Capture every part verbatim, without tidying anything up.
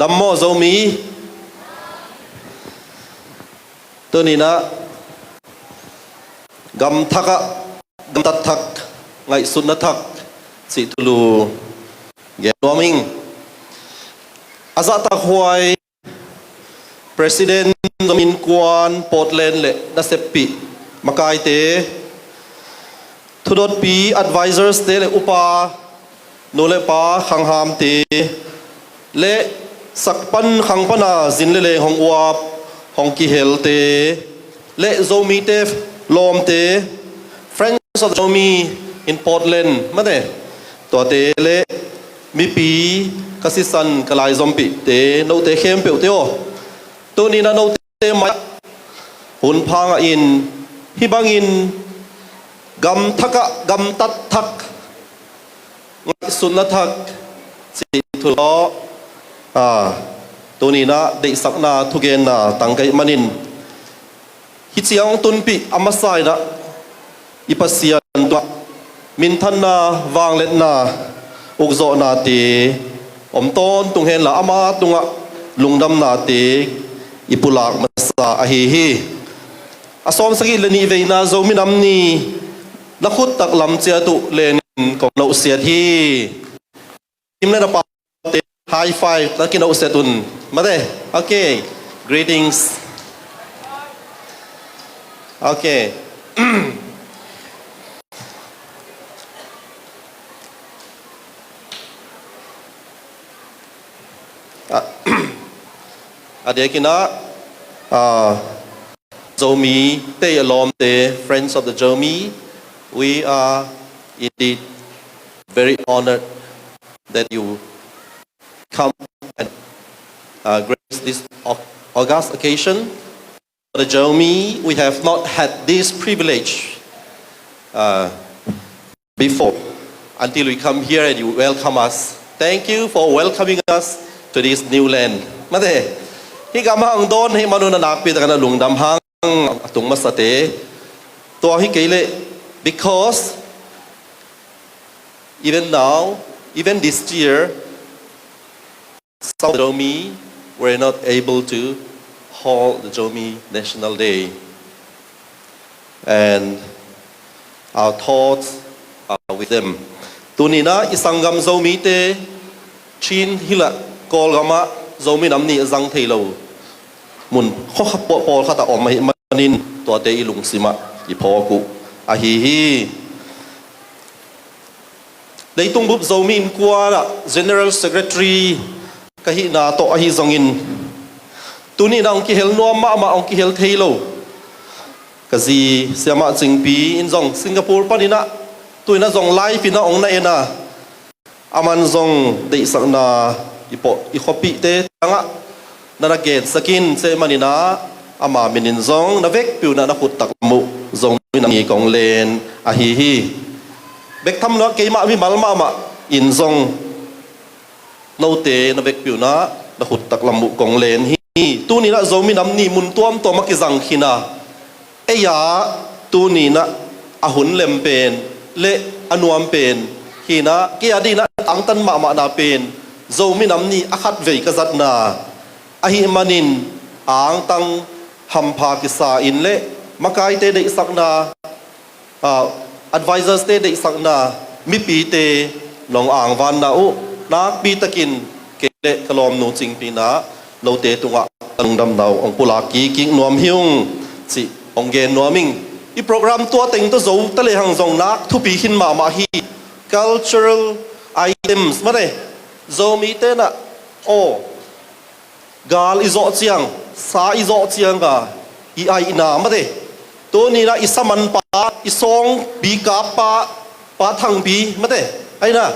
Lam maw Zomi? Tuni-in ah gamthak ah gamtat thak, ngaihsutna thak cih thulu gen nuam ing. A zahtakhuai President, Zomi Innkuan Portland le naseppih makaite, thudotpi advisors te le upa, nu le pa khanghamte le sak pan khang pana zin le leng hong uap, hong kihelte le Zomite lawmte, Friends of the Zomi in Portland, mate, tuate le mipi ka sisan ka laizompihte, note khempeuhte aw, tuni-in ah note mai-ah hun pha ngahin, hih bangin gamthak ah gamtat thak, ngaihsutna thak cih thulu, a, tuni-in ah deihsakna thugenna tangka ahih manin, hih ciang tunpih a masa-in ah i Pasian tungah minthanna, vangliatna, ukzawhnate om tawntung henla, ama tungah lungdamnate i pulak masa ahi hi. A sawmsagih le nih veina Zomi Nam Ni na khut taklam ciat uh lenin kong nohsiat hi. Kim le na pate high five na kinohsiat un, mate. Okay. Greetings. Okay. A, a diakin ah, a, Zomite a lawmte, Friends of the Zomi, we are indeed very honored that you come and, uh, grace this au-, august occasion. For the Zomi, we have not had this privilege, uh, before, until we come here and you welcome us. Thank you for welcoming us to this new land. Mate, hih gam ah hong dawn hi manun a nakpi takin a lungdam hang a tung masate. Tua hi kei leh, because even now, even this year, some Zomi were not able to hold the Zomi National Day. And our thoughts are with them. Tuni-in ah i sanggam Zomite Chin Hill ah, Kawlgam ah Zomi Nam Ni a zang thei lo mun khuakhat, paw-, pawlkhat ah om ahih manin tuate i lungsim ah i phawk uh ahi hi. Leitung bup Zomi Innkuan ah General Secretary ka hihna tawh ahi zongin, tuni-in ah hong kihel nuam mahmah, hong kihel thei lo ka zi Siamah Cingpi in zong Singapore panin ah tu-in ah zong live in ah hong na en a, aman zong deihsakna i pawh i khuapihte tungah na na gensak in, cih manin ah ama minin zong na vekpi-un ah na khut taklam uh Zomi Nam Ni kong len ahi hi. Bek tham lo-in ah keimah mimal mahmah in zong note na vekpi-un ah na khut taklam uh kong len hi. Tuni-in ah Zomi Nam Ni mun tuamtuam ah kizang khin a, ei-a tuni-in ah a hun lem pen le a nuam pen hi-in ah, kei a dingin ah angtan mahmahna pen Zomi Nam Ni a khatvei ka zatna ahih manin angtang hampha kisa in le makaite deihsakna, ah, advisors-te deihsakna, mipite nong angvanna uh nakpi takin kei le ka lawmnu Cingpi in ah note tungah ka lungdamna uh hong pulak kikkik nuam hi ung cih hong gen nuam ing. I program tua teng tawh zo ta lehang zong nak thupi khin mahmah hi. Cultural items, mate, Zomite in ah, aw, gal i zawh ciang, sa i zawh ciang a i aihna, mate, tuni-in ah i saman pa, i sawngpi kap pa, Pa Thangpi, mate, aihna,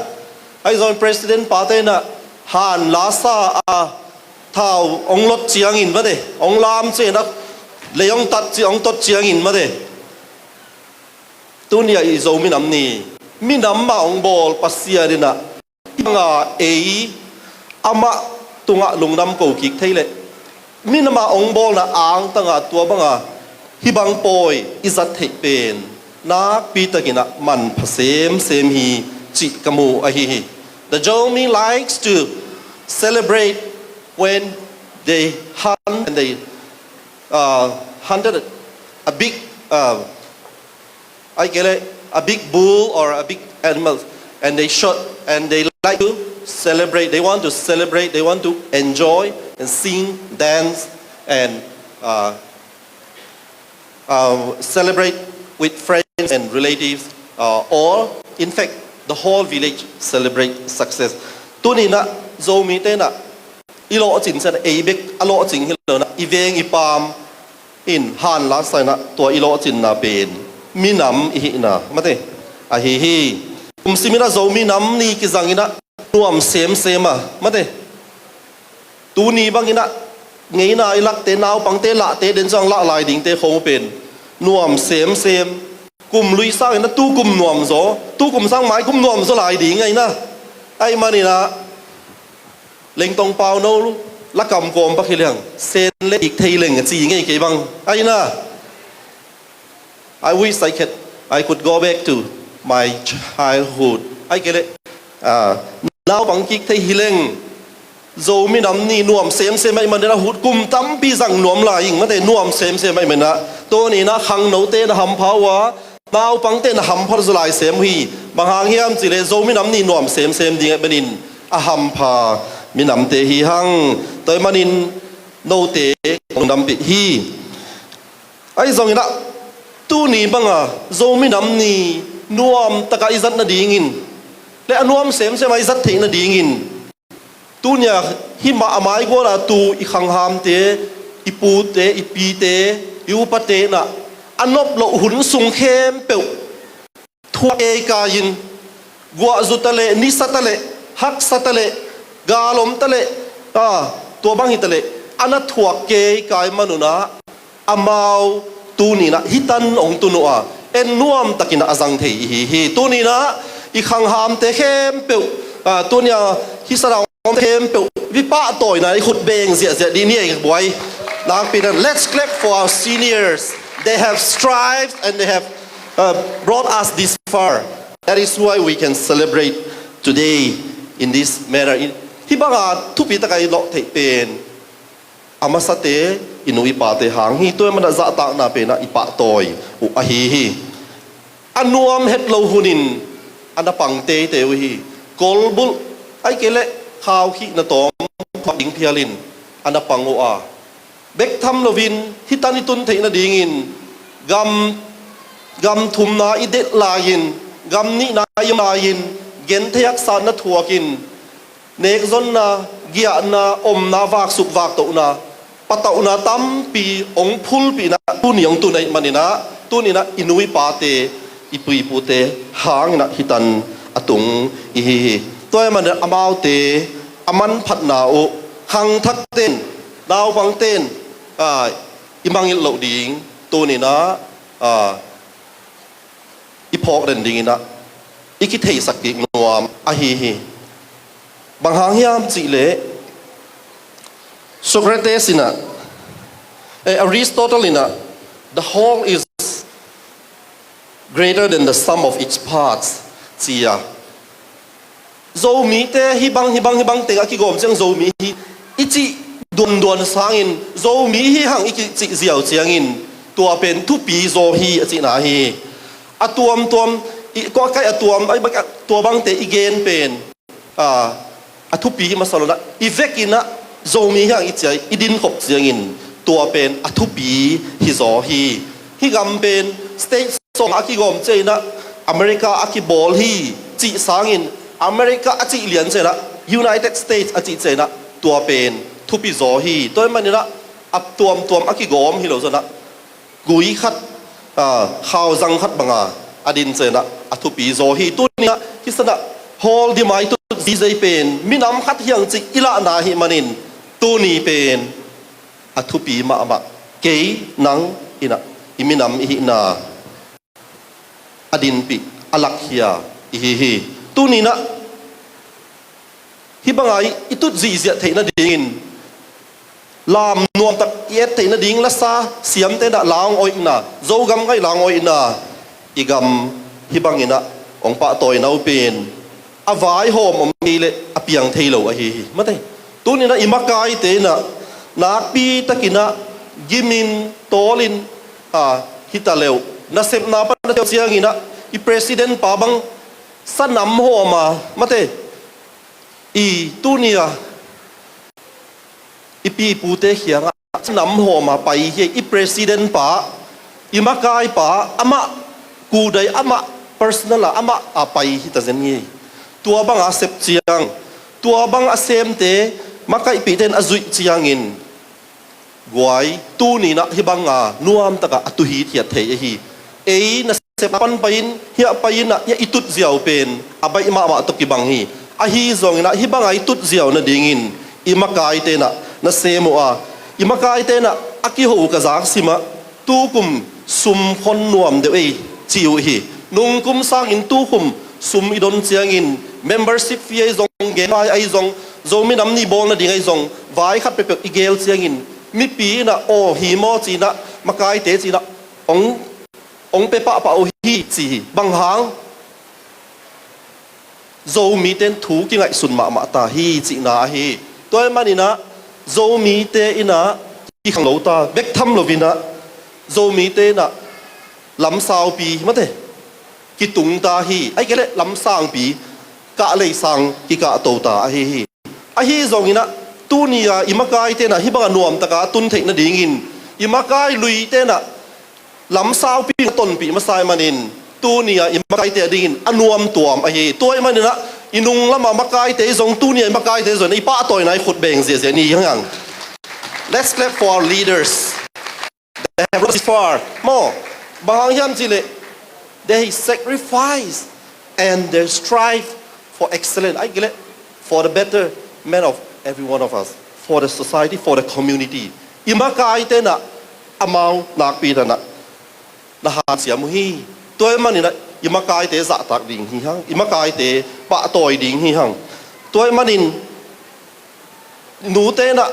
ahi zong President pate in ah han la sa a, thau hong lot ciangin, mate, hong lam ciangin ah, lei hong tat ci, hong tot ciangin, mate, tuni-ah i Zomi Nam Ni, minam mah hong bawl Pasian in ah hih banga ei amah tungah lungdam ko kik thei leh, minam mah hong bawlna angtang a tua banga hih bang pawi i zat theih pen nakpi takin ah manpha semsem hi cih ka mu ahi hi. The Zomi likes to celebrate when they hunt and they uh, hunted a big uh, I get it, a big bull or a big animal, and they shot, and they like to celebrate. They want to celebrate. They want to enjoy and sing, dance, and uh, uh, celebrate with friends and relatives. Uh, or in fact, the whole village celebrate success. Tuni in ah Zomite in ah i lawhcin ciang ei bek a lawhcing hi lo in ah i veng i paam in hanlak sa in ah tua i lawhcinna pen minam i hihna mate ahi hi. Kum sim in ah Zomi Nam Ni kizang in ah nuam semsem a mate. Tuni bang in ah ngeina i lakte, naupangte lahte den ciang lah lai dingte khong uh pen nuam semsem. Kum lui sang in ah tu kum nuam zaw, tu kum sang mai kum nuam zaw lai ding a in ah. Ahih man in ah Lengtong Pau no la kam kawm pak hi leng sen le ik thei leng a ci ngei kei bang a in ah. I wish I could, I could go back to my childhood. Ai kei le ah, naupang kik thei hi leng Zomi Nam Ni nuam semsem ahih man in ah hut kum tampi zang nuam lai ing mate, nuam semsem ahih man in ah. Tuni in ah khangnote na hampha uh a, naupangte na hampha zaw lai sem uh hi. Bang hang hiam cih leh Zomi Nam Ni nuam semsem ding ahih man in a hampha minamte hi hang. Tua ahih man in note kong lungdampih hi. Ahi zongin ah tuni bang a Zomi Nam Ni nuam tak a i zat nadingin le a nuam semsem a i zat theih nadingin tuni a hih mah a maigual a tu i khanghamte, i pute, i pite, i upate in ah a nop loh hun sung khempeuh thuak keikai in, guahzu ta leh, nisa ta leh, haksa ta leh, gal om ta leh, ah, tua bang hi ta leh, a na thuak keikai man un ah amau tuni in ah hih tan hong tun uh a, en nuam takin ah a zang thei i hi hi. Tuni in ah i khanghamte khempeuh, ah, tuni a hih Sarauk khempeuh i pahtawina i khut beng ziahziah dih ni ei buai. Nakpi in ah, let's clap for our seniors. They have strived and they have uh, brought us this far. That is why we can celebrate today in this manner. In, hih bang a thupi tak a i lawh theih pen a masate, i nu i pate hang hi. Tua ahih man ah zahtakna pen ah i pahtawi uh ahi hi. A nuam het lo hun in a na pang teitei uh hi. Kolbulh, ai kei leh khaukhihna tawm khuak ding phial in a na pang uh a, bek tham loin hih tan i tun theih nadingin gam, gam thumna i delh lai-in, gam nihna i om lai-in, genthei haksatna thuakin, nekzonna, giahna, omna, vaksuk vaktohna, patauhna tampi hong phulpih in ah tuni hong tun ahih man in ah, tuni in ah i nu i pate, i pu i pute hang in ah hih tan a tung i hi hi. Tua ahih man in ah amaute a manphatna uh khangthakte in, naupangte in, ah, i mangngilh loh ding tuni in ah, ah, i phawk den ding in ah i kitheihsak kik nuam ahi hi. Bang hang hiam cih leh Socrates in ah, eh, Aristotle in ah, "The whole is greater than the sum of its parts," ci a. Zomite hih bang, hih bang, hih bang teng a kigawm ciang Zomi hi i cih duanduan sangin, Zomi hi hang i kicih ziau ciangin tua pen thupi zaw hi a cihna hi. A tuamtuam, i, kua kai a tuam, ai, tua bangte i gen pen, a, a thupi hi masa lo in ah, i vekin ah Zomi hi hang i ci a, i dinkhop ciangin tua pen a thupi hi zaw hi. Hih gam pen States sawm a kigawm ciangin ah America a kibawl hi cih sangin, America a cih lian ciangin ah United States a cih ciangin ah tua pen thupi zaw hi. Tua ahih man in ah a tuamtuam a kigawm hi lo zaw in ah gui khat, ah, khauzang khat bang a a din ciangin ah a thupi zaw hi. Tuni in ah hih san ah Hall Dim a i tut zihziah pen minam khat hi hang cih i lahna ahih manin tuni pen a thupi mahmah, kei nang in ah i minam i hihna a dinpih, a lakkhia i hi hi. Tuni in ah hih bang a i, i tut zihziah theih nadingin, lam nuamtak i et theih nading, lasa siamte in ah la hong oihna, Zogam ngaih la hong oihna, i gam hih bang in ah hong pahtawina uh pen a vaihawm om kei leh a piang thei lo ahi hi. Mate, Tuni-in ah i makaite in ah nakpi takin ah gimin tawlin, a, hi ta leh uh, nasepna pan a teu ciangin ah i president pa bang sanam hawm a, mate, i tuni-a i pipute kiangah sanam hawm a pai hi. I president pa, i makai pa, amah kudai, amah personal a, amah a pai hi ta zen hi. Tua bang a sep ciang, tua bang a semte, makaihpihte in a zuih ciangin, guai, tuni-in ah hih bang a nuam takin a tu hithiat thei ahi. Ei nasepna pan pai-in, hiah pai-in ah, hiah i tut ziau pen a baih mahmah tawh kibang hi. Ahi zongin ah hih bang a i tut ziau nadingin i makaite in ah na sem uh a, i makaite in ah a kiho uh ka zak sim ah, tukum sum khon nuam deuh ei, ci uh hi. Nungkum sangin tukum sum i don ciangin membership fee ahi zong, gen lai ahi zong, Zomi Nam Ni bawl nading ahi zong, vai khat peuhpeuh i gel ciangin mipi in ah, aw, hi maw, ci-in ah, makaite ci-in ah hong, hong pia pahpah uh hi, ci hi. Bang hang? Zomite in thu kingaihsun mahmah ta hi, cihna ahi. Tua ahih manin ah Zomite in ah kikhang lo ta, bek tham loin ah Zomite in ah lamsaupi, mate, kitung ta hi. Ahih kei leh lamsangpi, kahlei sang kikahto ta ahi hi. Ahi zongin ah tuni-a i makaite in ah hih bang a nuam takin a tun theih nadingin i makai luite in ah lamsaupi a tonpih masa ahih manin, tuni-a i makaite adingin a nuam tuam ahi. Tua ahih manin ah i nung lam a makaite zong, tuni-a i makaite zong i pahtawina i khut beng ziahziah ni hang. Let's clap for our leaders. They have brought us this far. Maw, bang hang hiam cih leh, they sacrifice and they strive for excellence. Ahih kei leh, for the betterment of every one of us, for the society, for the community. I makaite in ah amau nakpi takin ah na hanciam uh hi. Tua ahih manin ah i makaite zahtak ding hi hang, i makaite pahtawi ding hi hang. Tua ahih manin nute in ah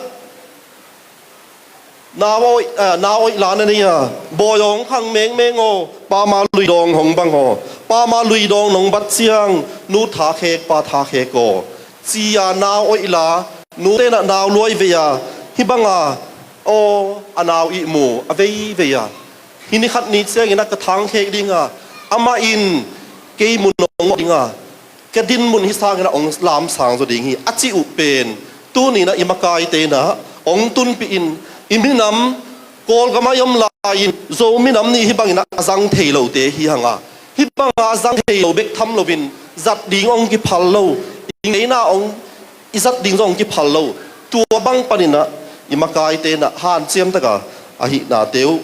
nau a oih, eh, nau a oih la na nei a, bawi aw, hong khang mengmeng aw, pama luidawng hong bang aw, pama luidawng nong bat ciang, nu thakhek, pa thakhek aw, ci-a nau a oih la, nute in ah nau luai vei a, hih bang a, aw, a nau ihmu a veivei a, hih ni khat ni ciangin ah ka thangkhek ding a, amah in kei mun hong ngah ding a, ka dinmun hih sangin ah hong lamsang zaw ding hi, a cih uh pen, tuni-in ah i makaite in ah hong tunpih in, i minam Kawlgam ah i om lai-in Zomi Nam Ni hih bangin ah a zang thei lote hi hang a, hih bang a zang thei lo bek tham loin zat ding hong kiphal lo, i ngeina hong, i zat ding zong hong kiphal lo. Tua bang panin ah i makaite in ah hanciam takin a hihnate uh,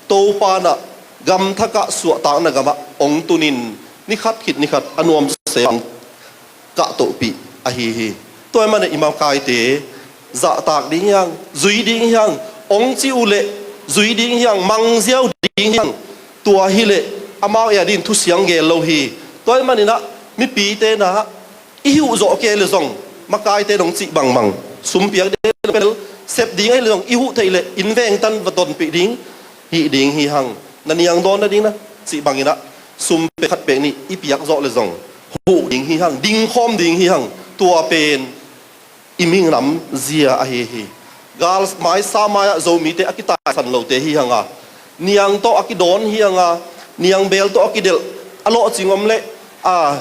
Topa in ah gam thak ah suahtakna gam ah hong tunin, ni khat khit ni khat a nuamsa hong kahtohpih ahi hi. Tua ahih manin i makaite zahtak ding hi hang, zui ding hi hang, hong ci uh leh zui ding hi hang, mangziau ding hi hang. Tua hi leh amau ei adingin thusiang gel lo hi. Tua ahih manin ah mipite in ah i huh zawh kei leh zong, makaite in hong cih bangbang, sum piak ding, sep ding ahi leh zong, i huh theih leh inn veng tan va tonpih ding, hih ding hi hang. Na niang dawn nading na cih bangin ah sum pek khat pek nih i piak zawh leh zong, huh ding hi hang, dingkhawm ding hi hang. Tua pen i minam zia ahi hi. Gal mai sa mai ah Zomite a kitaisan lote hi hang a, niang tawh a kidawn hi hang a, niang beel tawh a kidelh, a lawhcing om leh, a,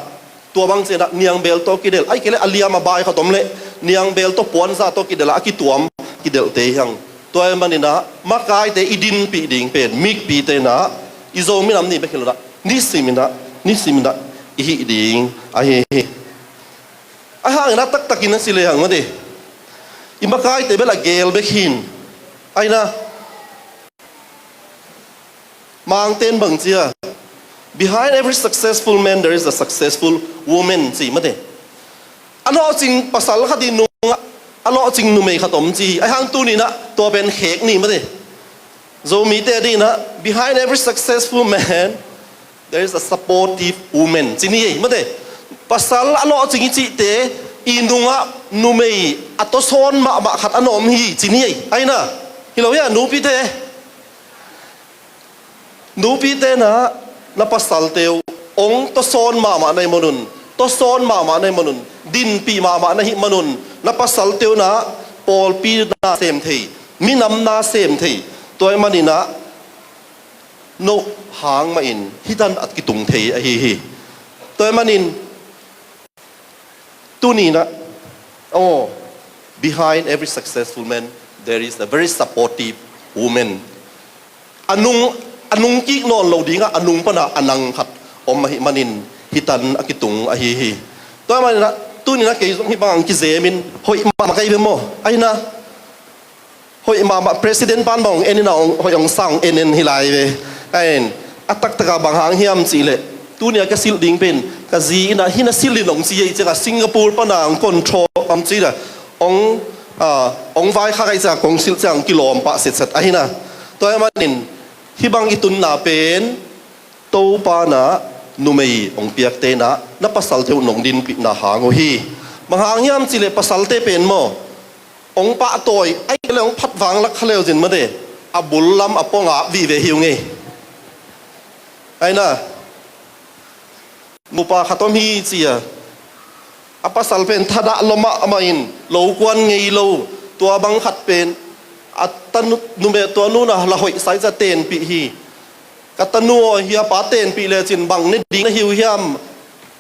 tua bang ciang ah niang beel tawh a kidelh, ahih kei leh a liam a bai khat om leh niang beel tawh, puanza tawh kidelh a, a kituam kidelhte hi hang. Tua ahih manin ah makaite i dinpih ding pen mipite in ah, i Zomi Nam Ni bek hi lo in ah, nisimin ah, nisimin ah i hih ding ahi hi. Ahih hangin ah taktakin a ci lehang, mate, i makaite bel a gel bek hi in, ahi na, Mangte in bang ci a, "Behind every successful man, there is a successful woman," ci, mate. A lawhcing pasal khat i nungah a lawhcing numei khat om ci hi. Ahih hang tuni-in ah tua pen khek ni, mate. Zomite adingin ah, "Behind every successful man, there is a supportive woman," ci ni ei, mate. Pasal a lawhcing i cihte i nungah numei a tawsawn mahmah khat a na om hi, ci ni ei. Ahi na, hi lo hia, nupite? Nupite in ah na pasalte uh hong tawsawn mahmah na hih manun, tawsawn mahmah na hih manun, dinpih mahmah na hih manun, na pasalte uh in ah pawlpi na sem thei, minam na sem thei. Tua ahih manin ah no hang mahin hih tan a kitung thei ahi hi. Tua ahih manin tuni-in ah, oh, behind every successful man there is a very supportive woman. A nung, a nung kik nawn lo ding ah, a nung pan ah a nang khat om ahih manin hih tan a kitung ahi hi. Tua ahih manin ah tuni-in ah kei zong hih bang kizemin hoih mahmah ka hi ve maw. Ahi-in ah hoih mahmah, president pan bang hong en in ah, hong, hoih hong sa, hong en en hi lai ve. Ahi-in, a taktak ah bang hang hiam cih leh, tuni-a ka silh ding pen ka zi in ah, hih na silh in, hong ci ahih ciangah Singapore pan ah hong control, hong ci-in ah, hong, ah, hong vaikhak ahih ciangah kong silh ciang kilawm pah setset ahi-in ah. Tua ahih manin hih bang i tunna pen Topa in ah numei hong piakte in ah, na pasalte uh nong dinpihna hang uh hi. Bang hang hiam cih leh pasalte pen maw, hong pahtawi, ahih kei leh hong phat vanglak kha le uh cin mate, a bul lam a pua ngap vive hi uh ngei. Ahi-in ah, nupa khat om hi ci-a, a pasal pen thadah lua mahmah in, lo kuan ngei lo, tua bang khat pen a tanu, numei tua nu in ah la hoih sa ahih ciang tenpih hi. Ka tanu aw, hih a pa tenpih lecin bang ne ding na hi uh hiam,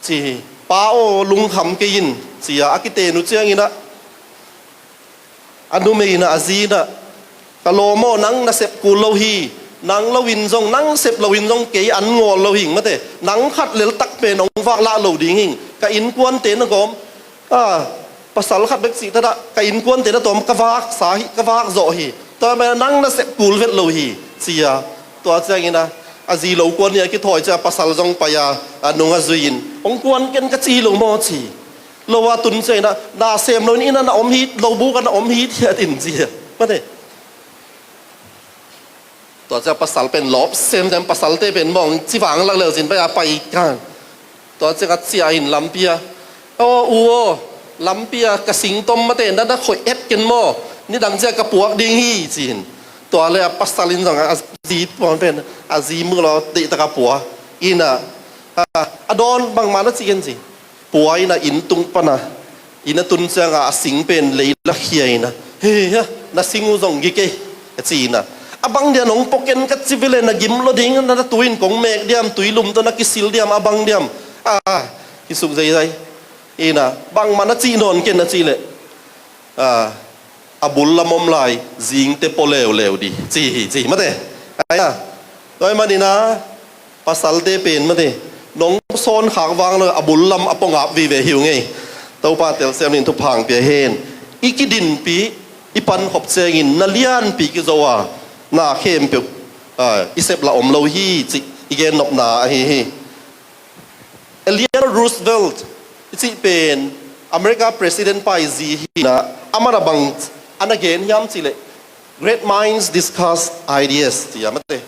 ci hi. Pa aw, lungkham kei in, ci-a a kiten uh ciangin ah, a numei in ah, a zi in ah, ka lawm aw, nang na sep kul lo hi. Nang lo-in zong, nang sep lo-in zong kei an ngawl lo hing mate. Nang khat lel tak pen hong vak lah lo ding hing. Ka innkuante na gawm, ah, pasal khat bek cih thadah, ka innkuante na tawm ka vak sa hi, ka vak zawh hi. Tua ahih manin nang na sep kul vet lo hi, ci-a. Tua ciangin ah, a zi lo kuan ni a kithawi ciang pasal zong pai-a, a nung a zui-in, hong kuan ken ka ci hi lo maw ci. Lo-a tun ciangin ah, na sem lo-in inn ah na om hi, lo buk ah na om hi, hiat in ci-a. Mate. Tua ciang pasal pen lawp semsem, pasalte pen maw, hong ci vanglak le uh cin pai-a pai kan. Tua ciangah ciah in lampi-ah, aw u aw, lampi-ah ka singtom mate, na na khoih et ken maw, nidang ciang ka puak ding hi ci-in. Tua leh a pasal in zong a zi puan pen, a zi mu lo, deihtak a pua in ah, a, a dawn bangmah na ci ken ci. Pua in ah inn tung pan ah, inn a tun ciangah a sing pen lei la khia in ah, hi ha, na sing uh zong gik ei, a ci in ah. A bang diam hong pua ken ka ci ve leh na gim lo ding, na, na tui in kong mek diam, tui lum tawh na kisil diam, a bang diam, a, kisuk zeizai. In ah, bangmah na cih nawn ken a cih leh, a, a bul lam om lai, zingte pua leuleu di, ci hi, ci hi mate. Ahi-a, tua ahih manin ah, pasalte pen mate, nong sawn khak vang lo, a bul lam a pua ngap vive hi uh ngei. Topa telsiam in thupha hong pia hen. I kidinpih, i pankhop ciangin na lianpi kizo a, na khempeuh, a, i sep lah om lo hi cih i gennopna ahi hi. Eleanor Roosevelt i cih pen America President pa i zi hi-in ah, aman a bang a na gen hiam cih leh, "Great minds discuss ideas," ci-a mate.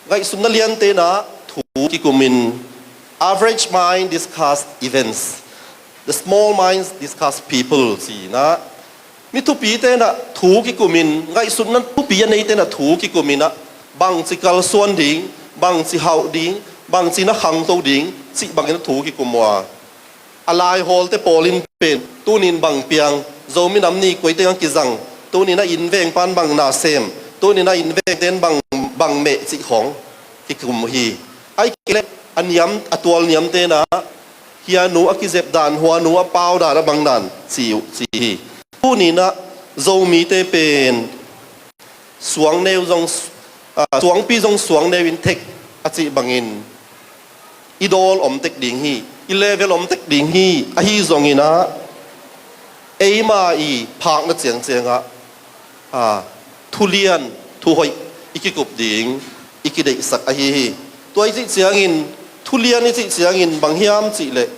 Ngaihsutna liante in ah thu kikumin, "Average mind discuss events. The small minds discuss people," ci-in ah, mi thupite in ah thu kikumin, ngaihsutna thupi a neite in ah thu kikumin ah, bangci kalsuan ding, bangci hauh ding, bangci na khangto ding cih bangin ah thu kikum uh a. A laihawlte pawl in pen, tuni-in bang piang, Zomi Nam Ni koi teng a kizang, tuni-in a innveng pan bang na sem, tuni-in a innvengte in bang, bang meh cih khawng kikum uh hi. Ahih kei leh a niam, a tual niamte in ah, hia nu a kizep dan, hua nu a pau dan, a bang dan ci uh, ci hi. Tuni-in ah Zomite pen suangneu zong, ah, suangpi zong suangneu in thek a cih bangin i dawl om tek ding hi, i level om tek ding hi. Ahi zongin ah eima i phakna ciangciang ah, ah, thulian, thuhoih i kikup ding i kideihsak ahi hi. Tua i cih ciangin, thulian i cih ciangin bang hiam cih leh,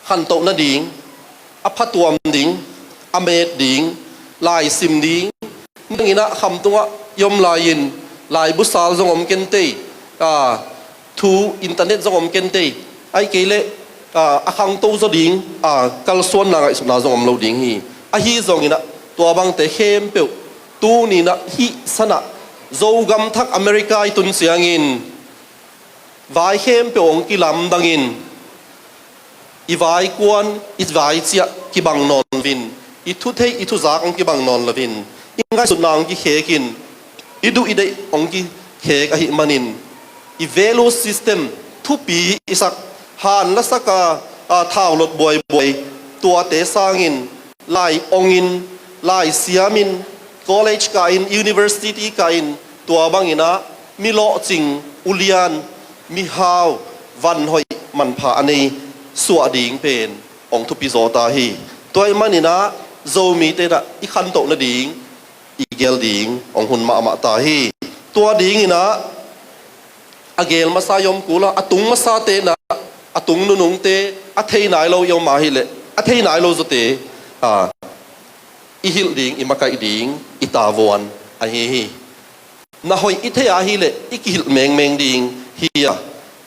khantoh nading, a phatuam ding, a met ding, laisim ding, nidangin ah khamtung ah i om lai-in, laibu sal zong om kentei, a, thu internet zong om kentei, ahih kei leh, a, a khangto zaw ding, a, kalsuanna ngaihsutna zong om lo ding hi. Ahi zongin ah tua bangte khempeuh tuni-in ah hih san ah Zogam thak America i tun ciangin vai khempeuh hong kilamdangin, I vai kuan, i vai ciah kibang nawn loin, i thu theih, i thu zak hong kibang nawn loin, i ngaihsutna hong kikhek in, i duh i deih hong kikhek ahih manin, i value system thupi i sak, han la sak a, a, thau lot buaibuai, tuate sangin lai ong in, lai siam in, college kah in, university kah in, tua bangin ah mi lawhcing, ulian, mihau, van hoih, manpha a nei suah ding pen hong thupi zaw ta hi. Tua ahih manin ah Zomite in ah i khantoh nading, i gel ding hong hun mahmah ta hi. Tua dingin ah a gel masa i om kul a, a tung masate in ah, a tung nunungte, a thei nai lo i om ahih leh, a thei nai lo zawte, a, i hilh ding, i makaih ding, i tavuan ahi hi. Na hoih i theih ahih leh i kihilh mengmeng ding hi a,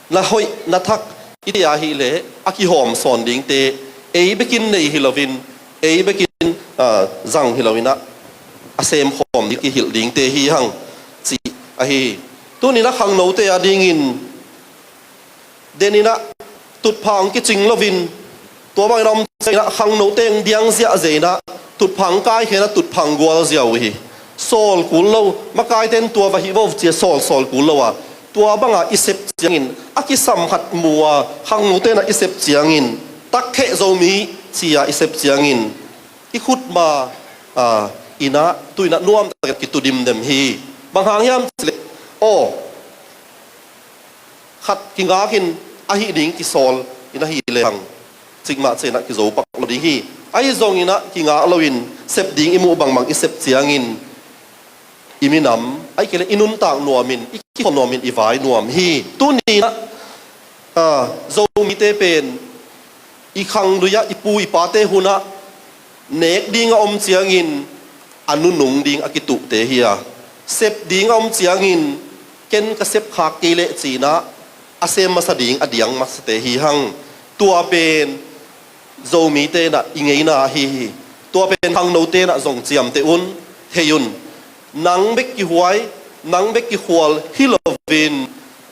na hoih na thak i theih ahih leh a kihawm sawn dingte, ei bekin nei hi loin, ei bekin, ah, zang hi loin ah, a semkhawm ding, kihilh dingte hi hang, cih ahi hi. Tuni in ah khangnote a dingin, den in ah tutphah hong kicing loin, tua bangin a om ciangin ah khangnote hong diang ziahziah in ah, tutphah hong kaikhen ah, tutphah hong gualzia uh hi. Sawl kul lo, makaite in tua va hih vo ci-a sawl, sawl kul lo a, tua banga i sep ciangin, a kisam khat mu a, khangnote in ah i sep ciangin, takkheh Zomi ci-a i sep ciangin, i khutma, a, in ah, tu in ah nuamtakin kitu dimdem hi. Bang hang hiam cih leh, aw, khat kingak in, ahih ding kisawl in ahih leh hang, cikmah ciangin ah kizo pak lo ding hi. Ahi zongin ah kingak loin, sep ding i muh bangbang i sep ciangin, i minam, ahih kei leh i nuntak nuamin, i kikhop nuamin, i vai nuam hi. Tuni in ah, a, Zomite pen i khanglui ah, i pu i pate hun ah nek ding a om ciangin, a nunung ding a kituhte hi a, sep ding a om ciangin, ken ka sep khak kei leh ci-in ah, a sem masa ding, a diang masate hi hang. Tua pen Zomite in ah i ngeina ahi hi. Tua pen khangnote in ah zong ciamteh un, thei un. Nang bek kihuai, nang bek kikhual hi loin,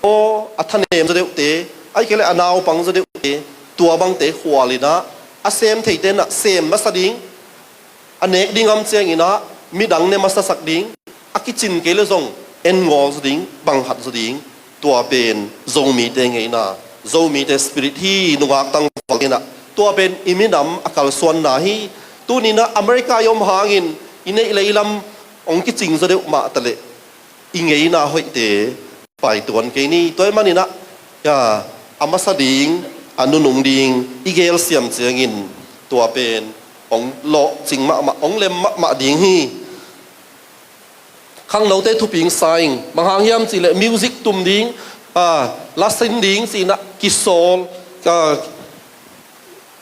aw, a thanem zaw deuhte, ahih kei leh a naupang zaw deuhte, tua bangte khual in ah, a sem theite in ah sem masa ding, a nek ding a om ciangin ah midang ne masasak ding, a kicin kei leh zong en ngawl zaw ding, bang khat zaw ding. Tua pen Zomite ngeina, Zomite spirit hi. Nungak tangvalte in ah, tua pen i minam a kalsuanna hi. Tuni in ah America i om hangin, i neih leh i lam hong kicing zaw deuh mah ta leh, i ngeina hoihte paituan kei ni. Tua ahih manin ah, ya, a masa ding, a nunung ding i gelsiam ciangin, tua pen hong lawhcing mahmah, hong lem mahmah ding hi. Khangnote thupi hong sa ing. Bang hang hiam cih leh music tum ding, a, la sin ding ci-in ah kisawl, a,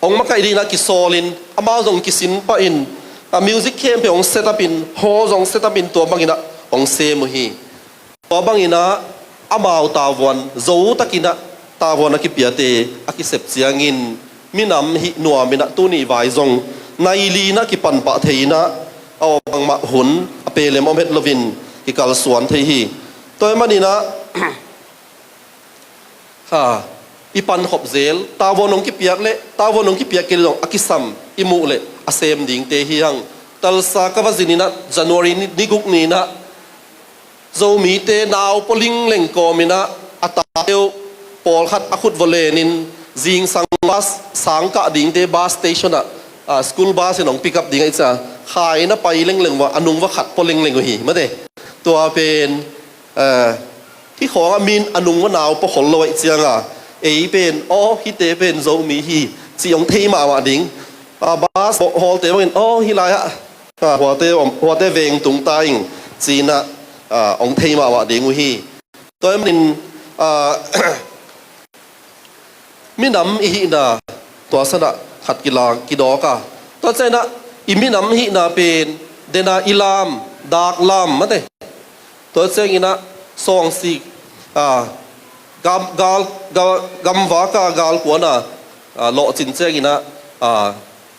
hong makaih ding in ah kisawl in, amau zong kisin pah in, a, music khempeuh hong set up in, hall zong set up in, tua bangin ah hong sem uh hi. Tua bangin ah amau tavuan, zo takin ah tavuan a kipiate a kisep ciangin, minam hih nuam in ah tuni vai zong nai li in ah kipan pah thei in ah, a om bangmah hun a pelem om het loin kikalsuan thei hi. Tua ahih manin ah, ha, i pankhop zel, tavuan hong kipiak leh, tavuan hong kipiak kei leh zong a kisam i muh leh a sem dingte hi hang. Tulsa ka va zin in ah, January ni, ni guk ni in ah, Zomite nau pua lingleng kawm in ah, a tate uh pawlkhat a khut va len in, zingsang bus, sang kah dingte bus station ah, a, school bus in hong pick up ding ahih ciang, khai in a pai lengleng uh a, a nung va khat pua lengleng uh hi, mate. Tua pen, a, hih khawng ah min a nung va nau pua khol lo ahih ciang a, ei pen, aw, hihte pen Zomi hi, ci hong thei mahmah ding. A, bus hawlte bangin, aw, hih lai ah, a, huate om, huate veng tung ta ing, ci-in ah, a, hong thei mahmah ding uh hi. Tua ahih manin, a, minam i hihna, tua san ah khat kilang, kidawk a. Tua ciangin ah i minam hihna pen, den a i lam, dak lam, mate. Tua ciangin ah sawngsik, a, gam, gal, gal, gamvak a galkuan a, a, lawhcin ciangin ah, a,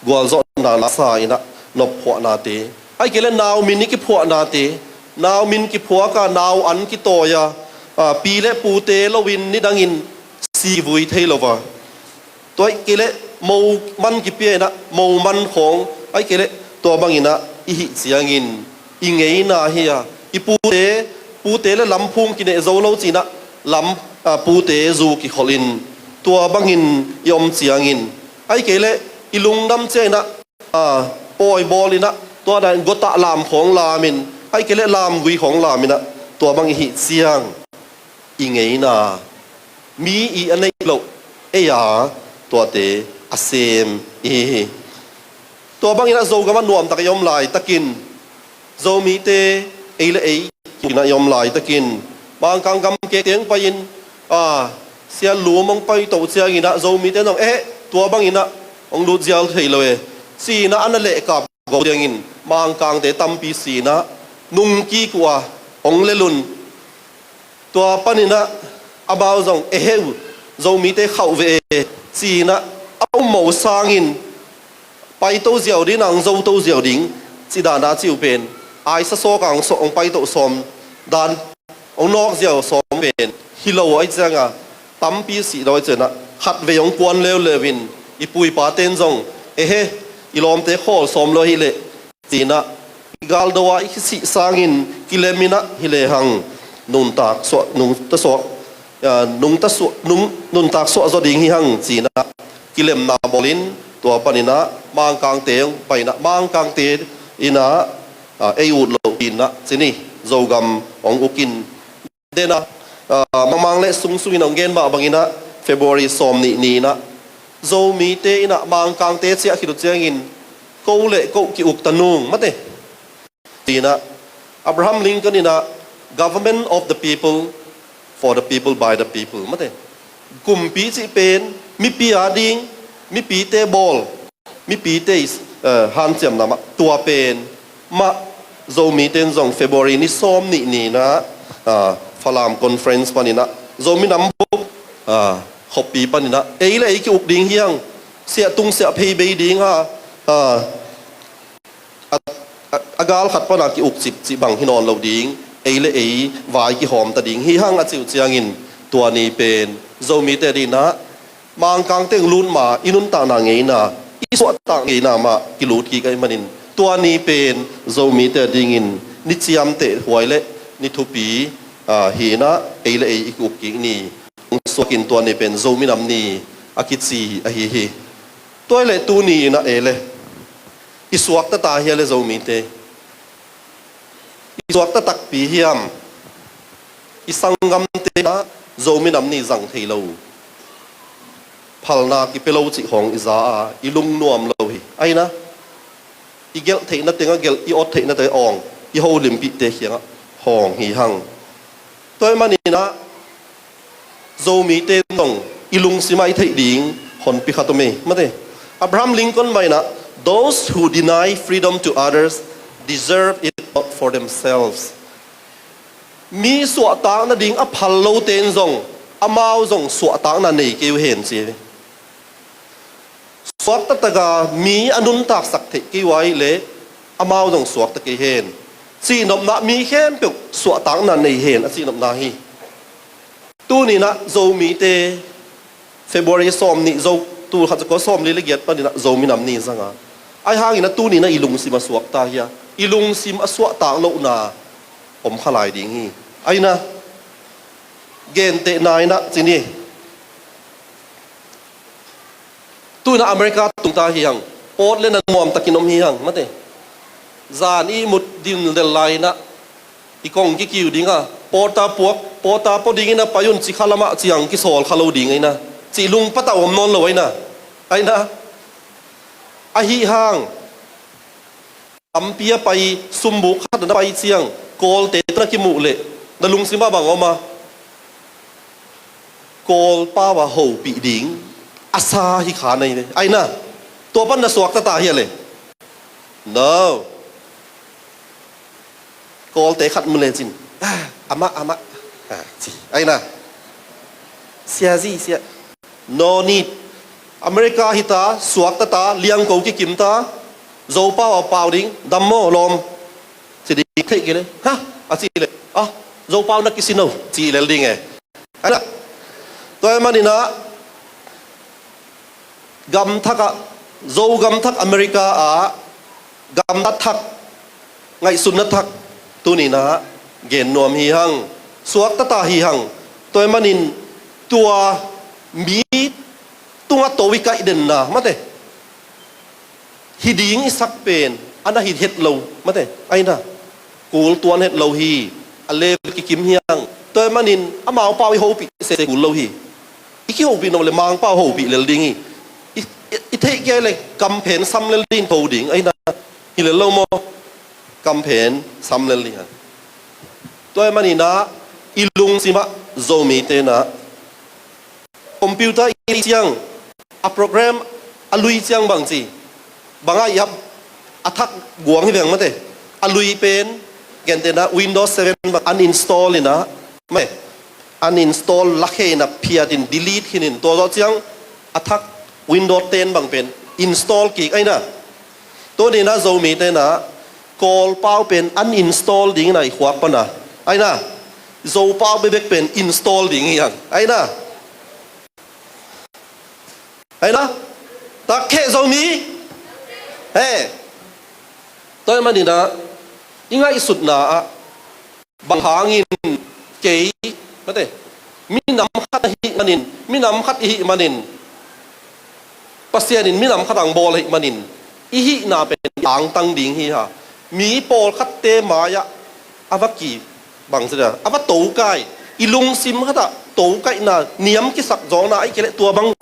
gualzawhna la sa in ah nop phuahnate, ahih kei leh nau min i kiphuahnate, nau min kiphuak a, nau an kitawi a, a, pi leh pute loin nidangin si vui thei lo a, tua ahih kei leh mo man kipia inah, mo man khawng, ahih kei leh tua banginah i hih ciangin i ngeina hi a, i pute, pute le lamphung kineh zo lo cinah lam, a, pute zu kikholhin tua bangin i om ciangin, ahih kei leh i lungdam cianginah, a, pawi bawlinah tua dan gotah lam khawng lamin, ahih kei leh lamgui khawng laminah tua bang i hih ciang i ngeina, mi i a neih loh, ei a tuate a sem i hi hi. Tua banginah Zogam a nuamtak i om laitakin, Zomite ei le ei kinah i om laitakin, Mangkang gam kek teng pai-in, a, Sia Lum hong paito cianginah Zomite zong, eh, tua banginah hong lut ziau thei lo e, cinah a na lehkap go ciangin Mangkangte tampi cinah nungkik uh a, hong lel un. Tua paninah amau zong, ehe uh, Zomite khauh ve e, cinah a um mo sangin paito ziau ding, nang zoto ziau ding, ci dana ci uh pen, aisa sawk ang sawk ang paito sawm dan, hong nawk ziau sawm pen hi lo ahih cianga, tampi sih lo ahih cianah khatvei hong kuan leuleu in, i pu i paten zong, ehe, i lawmte khawl sawm lo ahih leh, cinah i galdo a i sih sangin kileminah hi lehang nuntak suah, nungta suah, a, nungta suah, nung, nuntak suah zaw ding hi hang cinah kilemna bawlin, tua paninah Mangkangte hong painah, Mangkangte inah, a, ei ut loh pinah cini Zogam hong ukin, dena, a, Mangmang le sungsungin hong gen mah banginah February sawm nih ni-inah Zomite inah Mangkangte ciah khit uh ciangin, ko le ko ki-ukta nung mate, cinah Abraham Lincoln inah, "Government of the people, for the people, by the people," mate. Kumpi cih pen mipi a ding, mipite bawl, mipite, eh, hanciamna mah, tua pen mah Zomite in zong February ni sawm nih ni-inah, ah, Falam Conference paninah, Zomi Nam Bup, ah, khuapi paninah ei le ei ki-uk ding hi hang, siah tung siah phei bei ding ha, ah, a, a, a gal khat pana ki-uk cipcip bang hi nawn lo ding, ei le ei vai kihawmta ding hi hang a ci uh ciangin, tua ni pen Zomite dinah Mangkangte hong lut ma i nuntakna ngeina, i suahtak ngeina mah kilut kik ahih manin, tua ni pen Zomite dingin ni ciamteh huai le ni thupi, a, hinah ei le ei i ki-uk kik ni hong suakin, tua ni pen Zomi Nam Ni a kici ahi hi. Tua hi leh tuni inah ei le i suakta ta hia le Zomite? I suakta takpi hiam? I sanggamte ah Zomi Nam Ni zang thei lo, phalna kipia lo cih khawng i za a, i lungnuam lo hi. Aina, i gelh theihna tengah gelh, i awt theihna tengah awng, i holimpihte kiangah hawng hi hang. Tua ahih maninah Zomite zong i lungsim ah i theih ding honpi khat om ei, mate. Abraham Lincoln mah inah, "Those who deny freedom to others deserve it not for themselves." Mi suahtak nading a phal lote in zong amau zong suahtakna nei kei uh hen, ci hi. Suakta taka mi a nuntaksak theih kei uh ahih leh amau zong suakta kei hen. Cihnopna, mi khempeuh suahtakna nei hen a cihnopna hi. Tuninah Zomite February sawm nih, Zo, tul khat za kua sawm li le giat paninah Zomi Nam Ni zanga. Ahi hanginah tuninah i lungsim a suakta hia, i lungsim a suahtak lohna om kha lai ding hi. Aina, gentehna inah ci ni. Tuinah America tungta hi hang, pawt le na nuamtakin om hi hang, mate. Zan i mut dindel lai inah i kong kikiu dinga, pawta puak, pawta pua dingin a pai un ci kha lamah ciang kisawl kha lo ding aina, cih lungpatah om nawn lo aina. Aina, ahi hang, lampi a pai, sumbuk khat na pai ciang, Kawlte tawh na kimuh leh na lungsim ah bang om a? Kawl pau a hopih ding a sa hi kha na hi ve. Aina, tua pan na suakta ta hia le? No. Kawlte khat mu lecin, "Ah, amah, amah," ah, ci. Aina, "Siazi, sia." No need. America hita, suakta ta, liangko kikimta, Zopau a pau ding, dam maw lawm? Ci ding theih kei le. Ha? A ci le, ah, Zopau na kisin o, ci lel ding e. Aina, tua ahih maninah Gamthak ah, Zo gamthak America ah gamtat thak, ngaihsutna thak, tuni-in ah gen nuam hi hang, suakta ta hi hang. Tua ahih manin tua mi tungah to i kaih denna, mate, hi ding i sak pen a na hi het lo, mate, aina, kul tuan het lo hi, a level kikim hi hang. Tua ahih manin amau pau i hopih sese kul lo hi. I kihopih nop leh Mangpau hopih lel ding hi. I, i, i theih kei leh kamphen sam lel ding, tho ding, aina, hi lel lo maw? Kamphen sam lel ding hi. Tua ahih manin ah i lungsim ah Zomite in ah computer i ciang, a program a lui ciang bang ci, bang a i ap, a thak guang hi veng, mate. A lui pen, gentehna Windows seven bang uninstall in ah, mate, uninstall, lakhe in ah phiat in, delete khin in, tua zawh ciang a thak Windows ten bang pen install kik, aina. Tuni-in ah Zomite in ah Kawl pau pen uninstall ding in ah i khuak pan ah, aina, Zo pau bekbek pen install ding hi hang, aina. Aina, tak kheh Zomi. He. Tua ahih manin ah i ngaihsutna ah bang hangin kei, mate, minam khat ahih manin, minam khat i hih manin, Pasian in minam khat hong bawl ahih manin, i hihna pen angtang ding hi hang. Mi pawlkhatte mai-ah a va ki, bang ci dia, a va tokai, i lungsim khat ah tokaihna, niam kisak zawkna, ahih kei leh tua bang,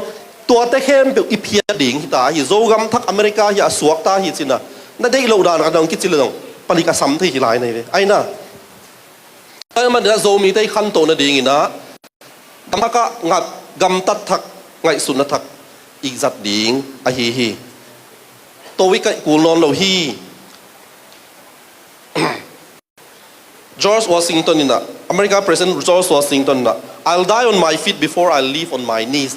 tuate khempeuh i phiat ding hi ta hi. Zo gamthak America hi a, suakta hi ci-in ah, na deih loh dan khat hong kici leh zong palik a sam thei hi lai na hi ve, aina. Tua ahih manin ah Zomite i khantoh nadingin ah gamthak ah ngat, gamtat thak, ngaihsutna thak i zat ding ahi hi. To i kaih kul nawn lo hi. George Washington in ah, America President George Washington in ah, "I'll die on my feet before I live on my knees."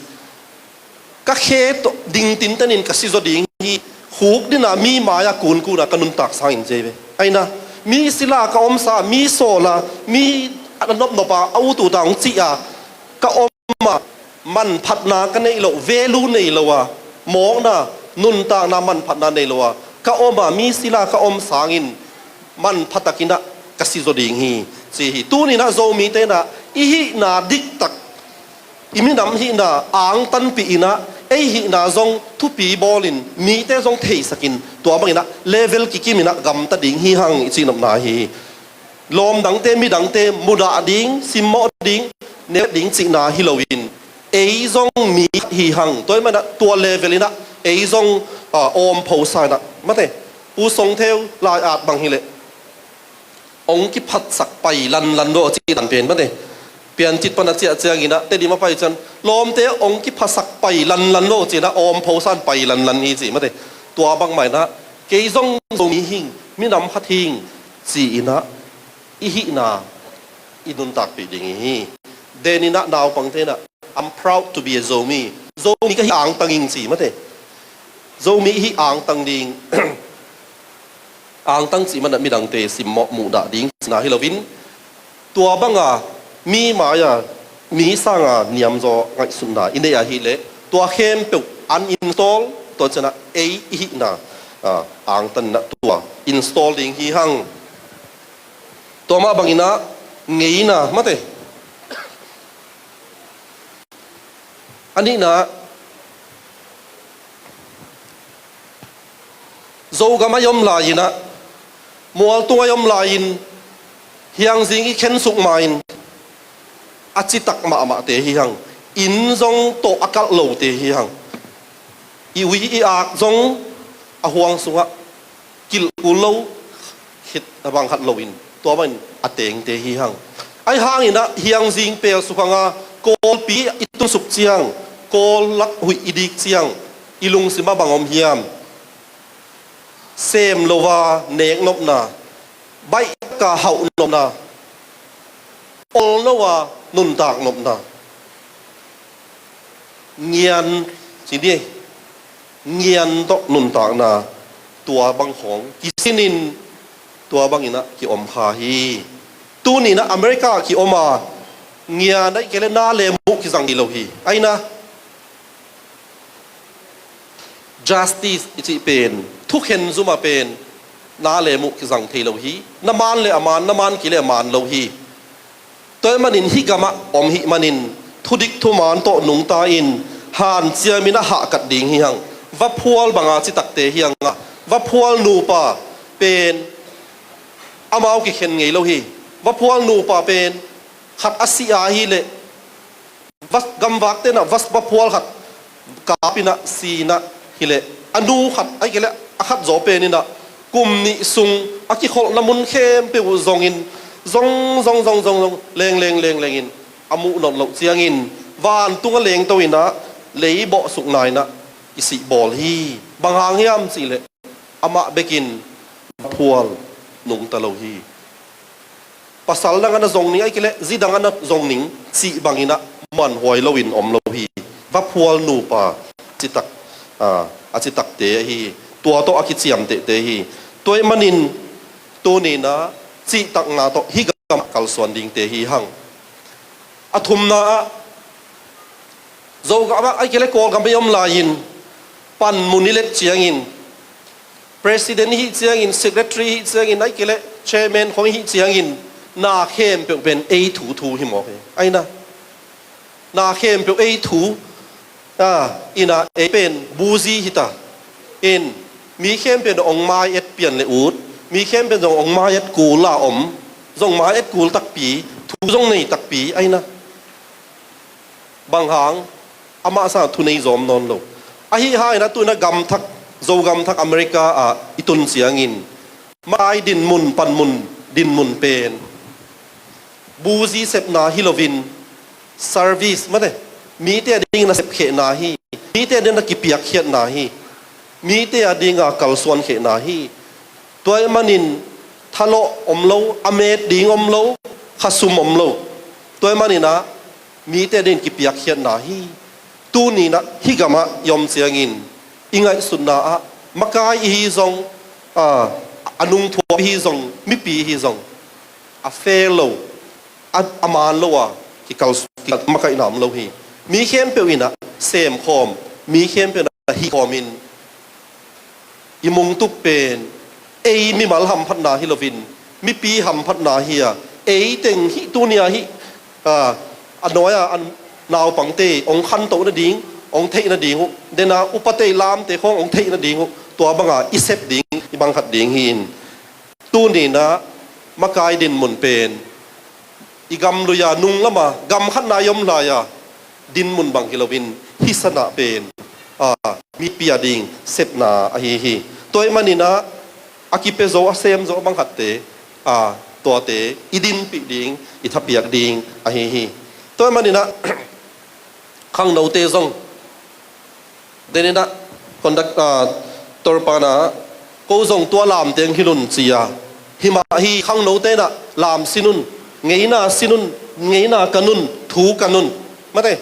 Ka khe tawh ding tinten in ka si zaw ding hi, khukdin ah mi mai-ah kunkun ah ka nuntak sangin, ci hi ve. Aina, mi sila ka omsa, mi sawla, mi a nopnopa a ut ut a hong cih a ka om a, manphatna ka neih loh, value nei lo a, mawkna, nuntakna, manphatna nei lo a ka om a, mi sila ka om sangin manpha takin ah ka si zaw ding hi, ci hi. Tuni-in ah Zomite in ah i hihna diktak, i minam hihna angtanpih in ah, ei hihna zong thupi bawlin, mite zong theisakin, tua bangin ah level kikimin ah gamta ding hi hang i cihnopna hi. Lawm dangte, midangte mudah ding, simmawh ding, neu ding cihna hi loin, ei zong mi hi hang. Tua ahih manin ah tua level in ah ei zong, ah, awmphosa in ah, mate, Pu Song Theu lai-at bang hi leh, "Ong kiphatsak pai lanlan lo," ci dan pen, mate, Piancit pan a ciah ciangin ah Tedim a pai ciang, "Lawmte, ong kiphatsak pai lanlan lo," ci-in ah awmphosa in pai lanlan hi ci, mate. Tua bangmah in ah kei zong Zomi hing, minam khat hing, ci-in ah i hihna i nuntakpih ding hi. Denin ah naupangte in ah, "I'm proud to be a Zomi." Zomi ka hi angtang ing ci, mate. Zomi i hi angtang ding. Angtang cih manin ah midangte simmawh muhdah ding cihna hi loin, tua banga mi mai-a, mi sanga niamzaw ngaihsutna i neih ahih leh, tua khempeuh uninstall, tua ciangin ah ei i hihna, ah, angtan in ah tua install ding hi hang. Tua mah bangin ah ngeina, mate. A nihna, Zogam a i om lai-in ah, mualtung a i om lai-in, hiangzing i khensuk ma-in, a citak mahmahte hi hang. Inn zong tawh a kalh lote hi hang. I ui i ak zong a huang sungah kilh kul lo, khit a bang khat loin, tua bangin a tengte hi hang. Ahi hangin ah hiangzing peel suk hang a, Kawlpi i tunsuk ciang, Kawl lak huih i dik ciang, i lungsim ah bang om hiam? Sem lo a neknopna, baih taka hauhnopna, ol lo a nuntaknopna, ngian, ci ni, ngian tawh nuntakna, tua bang khawng kisinin, tua bangin ah ki-om kha hi. Tuni-in ah America ah ki-om a, ngian ahih kei leh na le muh kizang hi lo hi. Aina, Justice i cih pen, thukhen zumah pen na le muh kizang thei lo hi. Na man le a man, na man kei le a man lo hi. Tua ahih manin hih gamah om hih manin thudik thuman tawh nungta in hanciamin a hahkat ding hi hang. Vaphual banga citakte hi hang a, vaphual nupa pen amau kikhen ngei lo hi. Vaphual nupa pen khat a si a hileh, vas, gamvakte in ah vas, vaphual khat kap in ah si in ah hileh, a nu khat ahih kei leh a khat zaw pen in ah kum nih sung a kikholhna mun khempeuh uh zongin, zong zong zong zong zong, leng leng leng leng in a muh nawn loh ciangin vantung a lengto in ah leibawh sukna in ah kisih bawl hi. Bang hang hiam cih leh, amah bekin vaphual nungta lo hi. Pasal dang a na zong ning ahih kei leh zi dang a na zong ning cih bangin ah muanhuai loin om lo hi. Vaphual nupa citak, a, a citakte ahi hi. Tua tawh a kiciamtehte hi. Tua ahih manin tuni in ah cihtakna tawh hih gamah kalsuan dingte hi hang. A thumna ah, Zogam ah ahih kei leh Kawlgam i om lai-in, panmun i let ciangin, president i hih ciangin, secretary i hih ciangin, ahih kei leh chairman khawng i hih ciangin, na khempeuh pen ei thu thu hi mawk hi. Ahi na, na khempeuh ei thu, a, in ah ei pen buzi hi ta. In, mi khempeuh in hong mai-et pian le ut, mi khempeuh in zong hong mai-et kul a om, zong mai-et kul takpi, thu zong nei takpi, ahi na. Bang hang, amah sangah thu nei zawm nawn lo. Ahi hangin ah tu-in ah gamthak, Zogam thak America ah i tun ciangin, makai dinmun, panmun dinmun pen buzi sepna hi loin, service, mate, mite a dingin a sepkhehna hi, mite a dingin a kipiakkhiatna hi, mite a dinga kalsuankhehna hi. Tua ahih manin thalawh om lo, a met ding om lo, khasum om lo. Tua ahih manin ah mite a dingin kipiakkhiatna hi. Tuni in ah hih gamah i om ciangin, i ngaihsutna ah makai i hi zong, a, a nungthuap i hi zong, mipi i hi zong, a fair lo, a, a man lo a kikal, kikal makaihna om lo hi. Mi khempeuh in ah semkhawm, mi khempeuh in ah hihkhawmin, i mungtuk pen ei mimal hamphatna hi loin, mipi hamphatna hi a, ei teng hih tuni-a hih, a, a nuai-a a naupangte hong khantoh nading, hong theih nading uh, den a upate, lamte khawng hong theih nading uh, tua banga i sep ding, i bang khat ding hi-in, tuni in ah makai dinmun pen i gam lui-a nung lama gam khatna i om lai-a dinmun bang hi loin, hih sanah pen, a, mipi a ding sepna ahi hi. Tua ahih manin ah a kipia zo, a sem zo bang khatte, a, tuate i dinpih ding, i thapiak ding ahi hi. Tua ahih manin ah khangnote zong, den in ah conduct, a, tour pa in ah, ko zong tua lam teng hilh un ci a, hi mah hi. Khangnote in ah lam sin un, ngeina sin un, ngeina kan un, thu kan un, mate.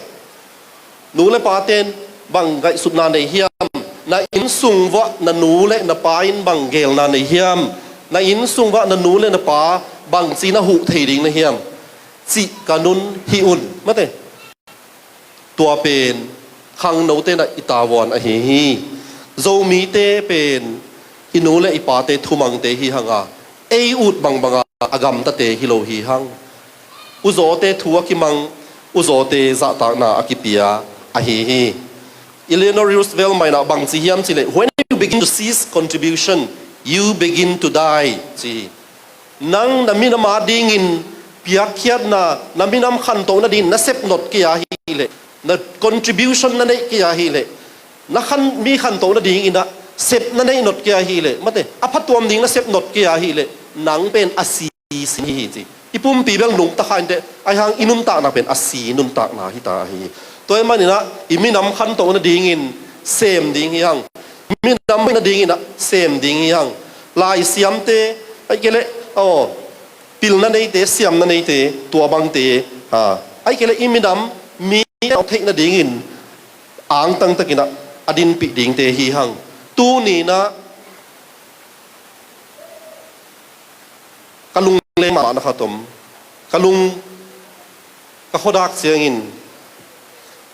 Nu le pate in bang ngaihsutna nei hiam? Na inn sung vuah na nu le na pa in bang geelna nei hiam? Na inn sung vuah na nu le na pa bangci na huh thei ding na hiam? Cih kan un, hih un, mate. Tua pen khangnote in ah i tavuan ahi hi. Zomite pen i nu le i pate thumangte hi hang a, ei ut bangbanga a gamtate hi lo hi hang. Uzawte thu a kimang, uzawte zahtakna a kipia ahi hi. Eleanor Roosevelt mah in ah bang ci hiam cih leh, "When you begin to cease contribution, you begin to die," ci hi. Nang na minam a dingin piakkhiatna, na minam khantoh nadingin na sep not kei a hileh, na contribution na neih kei a hileh, na khan, mi khantoh nadingin ah sep na neih not kei a hileh, mate, a phatuam ding na sep not kei a hileh, nang pen a si sin hi hi ci. I pumpi bel nungta kha inteh, ahi hang i nuntakna pen a si nuntakna hi ta ahi hi. Tua ahih manin ah i minam khantoh nadingin sem ding hi hang. Minam hoih nadingin ah sem ding hi hang. Lai siamte, ahih kei leh, aw, pilna neite, siamna neite, tua bangte, ha, ahih kei leh i minam mi a theih nadingin angtang takin ah a dinpih dingte hi hang. Tuni in ah ka lungleng mahmah na khat om. Ka lung, ka khuadak ciangin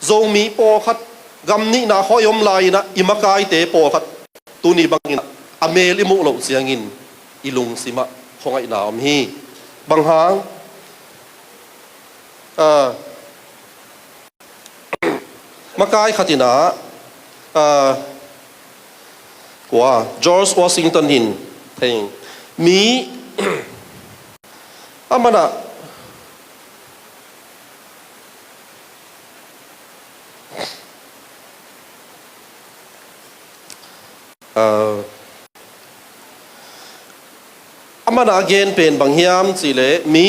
Zomi pawlkhat Gam nihna khawng i om lai-in ah i makaite pawlkhat tuni bangin ah a mel i muh loh ciangin i lungsim ah khuangaihna om hi. Bang hang? Ah, makai khat in ah, ah, kua, George Washington in thei, mi, a man ah, ah, a man a gen pen bang hiam cih leh mi,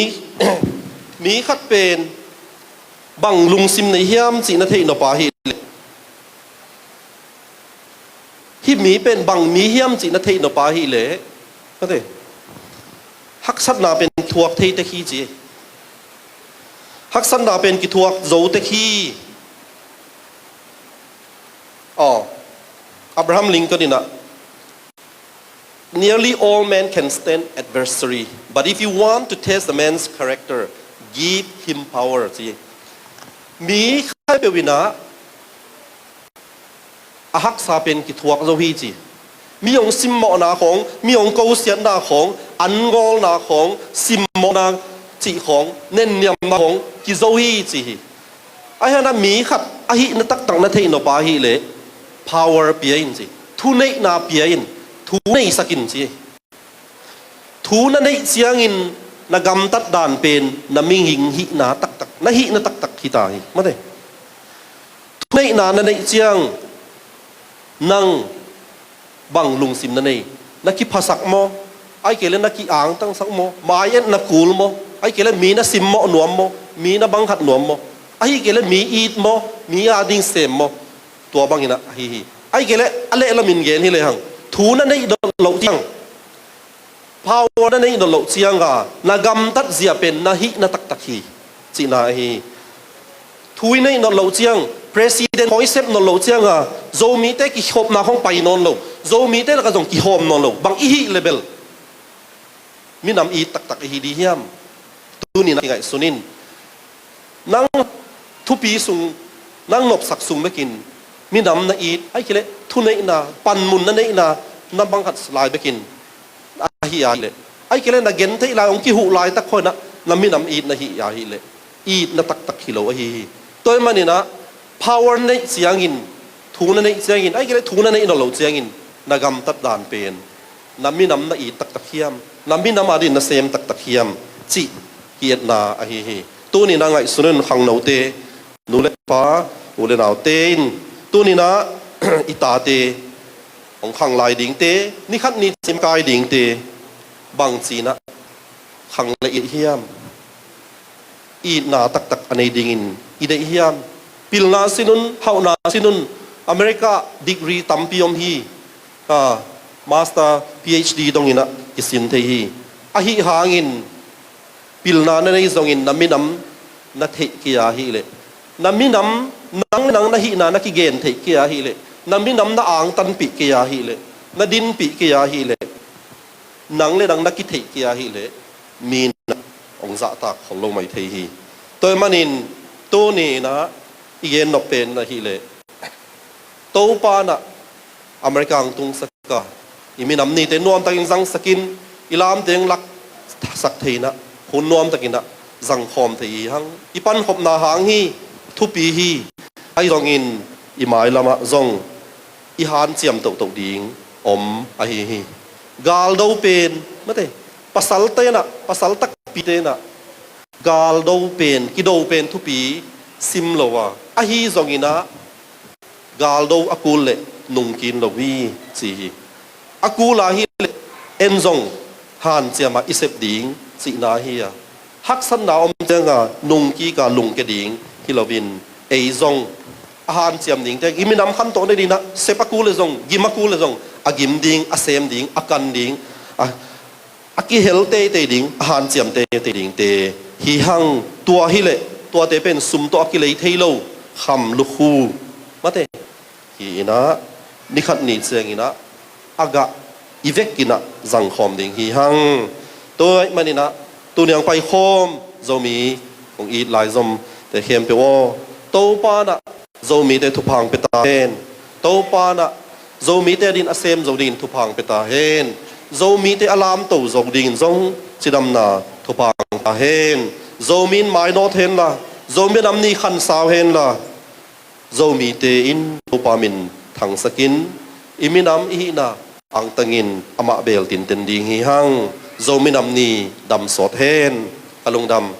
mi khat pen bang lungsim nei hiam cih na theih nop ahih leh, hih mi pen bang mi hiam cih na theih nop ahih leh, haksatna pen thuak thei tek hi ci. Haksatna pen kithuak zo tek hi. Aw, Abraham Lincoln in ah, "Nearly all men can stand adversity, but if you want to test a man's character, give him power," ci. Mi khempeuh in ah a haksa pen kithuak zo hi ci. Mi hong simmawhna khawng, mi hong kosiatna khawng, an ngawlna khawng, simmawhna cih khawng, nenniamna khawng kizo hi ci hi. Ahi hang ah mi khat a hihna taktak na theih nop ahih leh power pia in ci. Thuneihna pia in, thu neisak in ci. Thu na neih ciangin na gamtat dan pen na mihing hihna taktak, na hihna taktak hi ta hi. Mate. Thuneihna na neih ciang nang bang lungsim na nei? Na kiphasak maw? Ahih kei leh na ki-angtangsak maw? Mai-et na kul maw? Ahih kei leh mi na simmawh nuam maw? Mi na bangkhat nuam maw? Ahih kei leh mi it maw? Mi ading sem maw? Tua bangin ah ahi hi. Ahih kei leh a lehlamin gen hi lehang, thu na neih nawn loh ciang, power na neih nawn loh ciang a, na gamtat zia pen na hihna taktak hi cihna ahi hi. Thu i neih nawn loh ciang, president khawng i sep nawn loh ciang a, Zomite kikhopna khawng pai nawn lo, Zomite lakah zong kihawm nawn lo bang i hih leh bel minam it taktak i hi ding hiam? Tuni-in ah kingaihsun in. Nang thupi sung, nang nopsak sung bekin minam na it, ahih kei leh thuneihna, panmun na neihna, na bangkhat lai bekin ahi a leh, ahih kei leh na gentheih lai, hong kihuh laitak khawng in ah na minam it na hi a leh, itna taktak hi lo ahi hi. Tua ahih manin ah power neih ciangin, thu na neih ciangin, ahih kei leh thu na neih nawn loh ciangin na gamtat dan pen na minam na it taktak hiam, na minam ading na sem taktak hiam cih hi-etna ahi hi. Tuni-in ah ngaihsun un, khangnote, nu le pa, u le naute in, tuni-in ah i tate, hong khang lai dingte, ni khat ni ciang kai dingte, bangci-in ah khang le it hiam? Itna taktak a nei dingin i deih hiam? Pilna sin un, hauhna sin un. America degree tampi om hi. Ah, master, P H D dongin ah kisin thei hi. Ahi hangin pilna na nei zongin na minam na theih kei ahih leh, na minam, nang le nang na hihna na kigen theih kei ahih leh, na minam na angtanpih kei ahih leh, na dinpih kei ahih leh, nang le nang na kitheih kei ahih leh, mi in ah hong zahtak khol lo mai thei hi. Tua ahih manin tuni-in ah i gen nop pen ahih leh, Topa in ah America hong tungsak a, i minam nite nuamtakin zangsak in, i lamte hong laksak thei-in ah, hun nuamtakin ah zangkhawm thei hi hang. I pankhopna hang hi, thupi hi. Ahi zongin i mailam ah zong i hanciam tohtoh ding om ahi hi. Galdo pen, mate, pasalte in ah, pasal takpite in ah galdo pen, kido pen thupi sim lo a, ahi zongin ah galdo a kul leh nungkin lo hi ci hi. A kul ahih leh en zong hanciam a i sep ding cihna hi a, haksatna om ciang a nungkik a lungkia ding hi loin, ei zong a hanciam dingte, i minam khantoh nadingin ah sep a kul leh zong, gim a kul leh zong, a gim ding, a sem ding, a kan ding, a, a kihel teitei ding, a hanciam teitei dingte hi hang. Tua hi leh tuate pen sum tawh a kilei thei lo, kham lukhu, mate, hi-in ah, ni khat ni ciangin ah a gah i vekin ah zangkhawm ding hi hang. Tua ahih manin ah tuni-in ah paikhawm Zomi hong it lai Zomte khempeuh aw, Topa in ah Zomite thupha hong pia ta hen. Topa in ah Zomite adingin a sem zo dingin thupha hong pia ta hen. Zomite a lamto zo dingin zong cidamna thupha hong pia ta hen. Zomi in mainawt hen la, Zomi minam ni khansau hen la, Zomite in Topa min thangsak in, i minam i hihna angtangin amah beel tinten ding hi hang. Zomi minam ni damsawt hen. Ka lungdam.